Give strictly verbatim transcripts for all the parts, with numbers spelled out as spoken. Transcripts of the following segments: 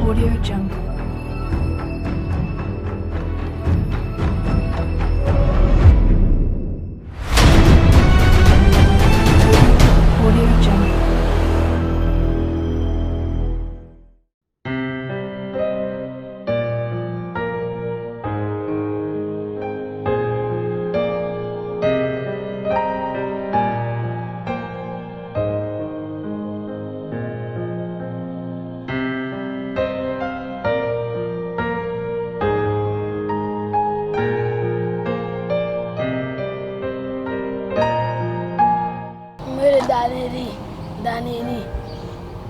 Audio Jungle. Audio Jungle. M rele Daneli, Daneli.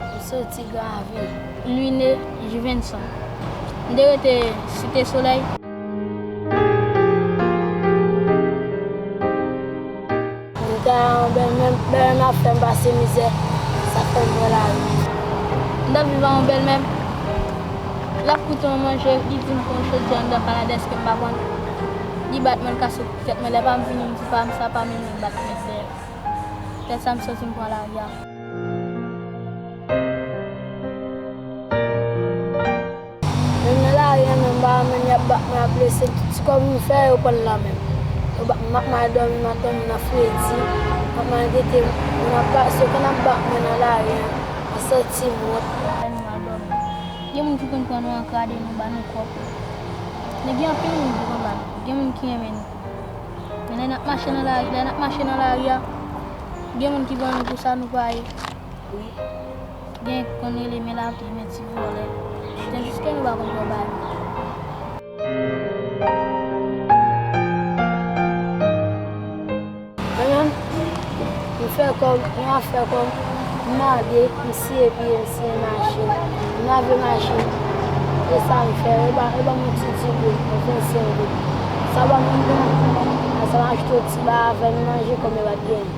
M soti Gran Ravin. Louine Juvenson. M te rete Site Solèy. M te gen yon bèlmè m, bèlmè m ap fè m pase mizè, sa fè m pran lari. M t ap viv ak yon bèlmè m. L ap koute yon manje, li di m gon chòt anndan kaladès ke m pa konn. Li bat mwen, l kase tèt mwen, lè pa m vini, m di pa m sa, pa m, li bat mwen dèyè. Tèt sa m soti m pran lari a. Menm nan lari an menm, m pa renmen y ap bat mwen, y ap blese m. Tout ti kòb m fè, yo pran l nan men m. Yo bat m, m ap mal dòmi, m ap dòmi nan fredi, m ap mal tete, moun ap pase, yo konn ap bat mwen nan lari an, m santi m wont. Lè nou al dòmi, gen moun ki konn pran nou an krade, nou ba nou kòb. Men gen anpil moun ki konn ba nou kòb, gen moun ki renmen nou. Men lè n ap mache nan lari, lè n ap mache nan lari a, gen moun ki pran nou pou sa nou pa ye. Wi. Gen ki konn rele men lapli, men ti vòlè. Tandiske nou pa konn twò ba yo. Mwen menm, m fè kòb, m ap fè kòb, m mande, m siye pye, m siye machin, m lave machin. Se sa m fè. Yo ba, yo ban m yon ti digo, yon vennsenk goud. Sa ban m yon bon, sa m achte yon ti ba avè m manje kòm yo pa t genyen.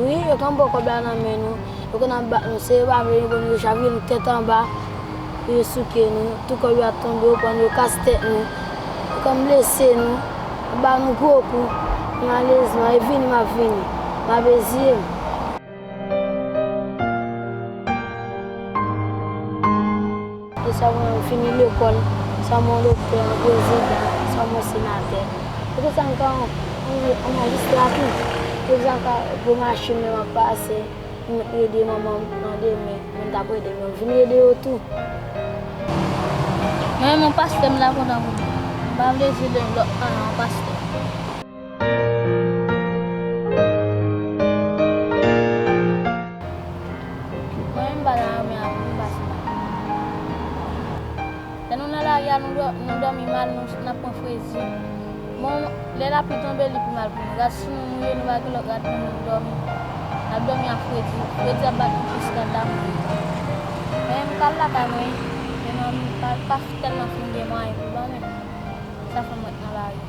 Wi, yo konn pran kòb la nan men nou. Yo konn ap bat nou. Se yo pa vle nou, yo chavire nou tèt anba. Yo souke nou. Tout kòb yo ap tonbe, yo pran nou, yo kase tèt nou. Yo konn blese nou. Yo ba nou gwo kou. Malerezman, e vini m ap vini. M ap eziye m. E sa mwen fini lekòl, sa mwen yon doktè, yon prezidan, sa mwen yon senatè. Poukisa m ka yon, yon, yon majistra tou? Poukisa m ka gwo machin menm ap pase, m ede manman m nan demen, mwen t ap ede, men m vin ede yo tou. Mwen menm yon pastè m la kontan pou mwen. M pa vle di de lòt nan yon pastè. Mwen menm m pa ta renmen ap viv anba se la. Lè nou nan lari a, nou dò-, nou dòmi mal, nou, n ap pran fredi. Bon, lè lapli tonbe, li pi mal pou nou. Rad sou nou mouye, nou pa gen lòt rad pou nou dòmi. N ap dòmi ak fredi. Fredi ap bat nou plis rad la mouye. Mwen menm m pral lakay mwen, men mwen pa, pa tèlman fin gen mwayen pou ban mwen. Sa fè m ret nan lari.